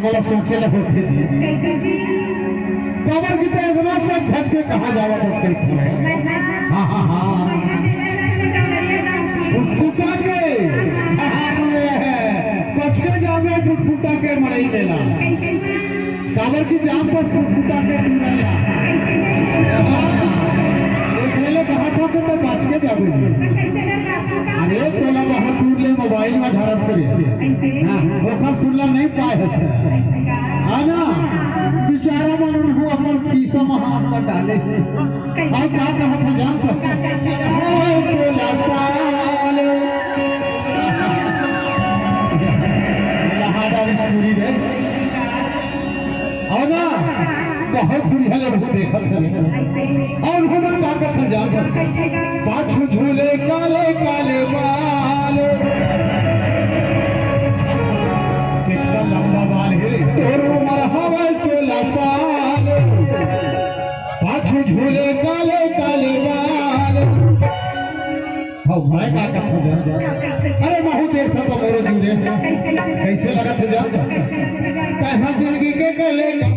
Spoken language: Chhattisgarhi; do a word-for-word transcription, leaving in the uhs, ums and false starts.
बड़ा सोचे ल होथे जी। कैसे जी? काबर कि त इतना सब धज के कहाँ जावत हस कहिथे। हाँ, हाँ, हाँ। फुटफुटा के। अरे, बच के जाबे फुटफुटा के मड़ई मेला। कैसे जी? काबर कि जान पर फुटफुटा के टूरा ला। कैसे जी? हाँ। एक ले कहा था कि तो बच के जाबे जी। कैसे जी? अरे, तोला बहुत दूर ले मोबाइल में धरत हरे। कैसे? हाँ, ओखर सुनला नहीं पाए हस। कैसे जी? है ना? बेचारा मन उनको अपन खीसा में हाथ न डाले। कैसे? और का कहा था जान तो? कैसे जी? ओ सोलह साल। लहाड़ा बिस्कुरी रे। और ना, बहुत दुनिया लोग को देखत हरे। और उन्होंने का कहा था जान तो? पाछू झूले काले काले बाल। कितना लंबा बाल है रे। तोर उम्र हवा सोलह साल। पाछू झूले काले काले बाल। हो, मैं का कहा था? अरे, बहुत देर से तो मोरो जी रे। कैसे लगत है जान? तैहा जिंदगी के गले।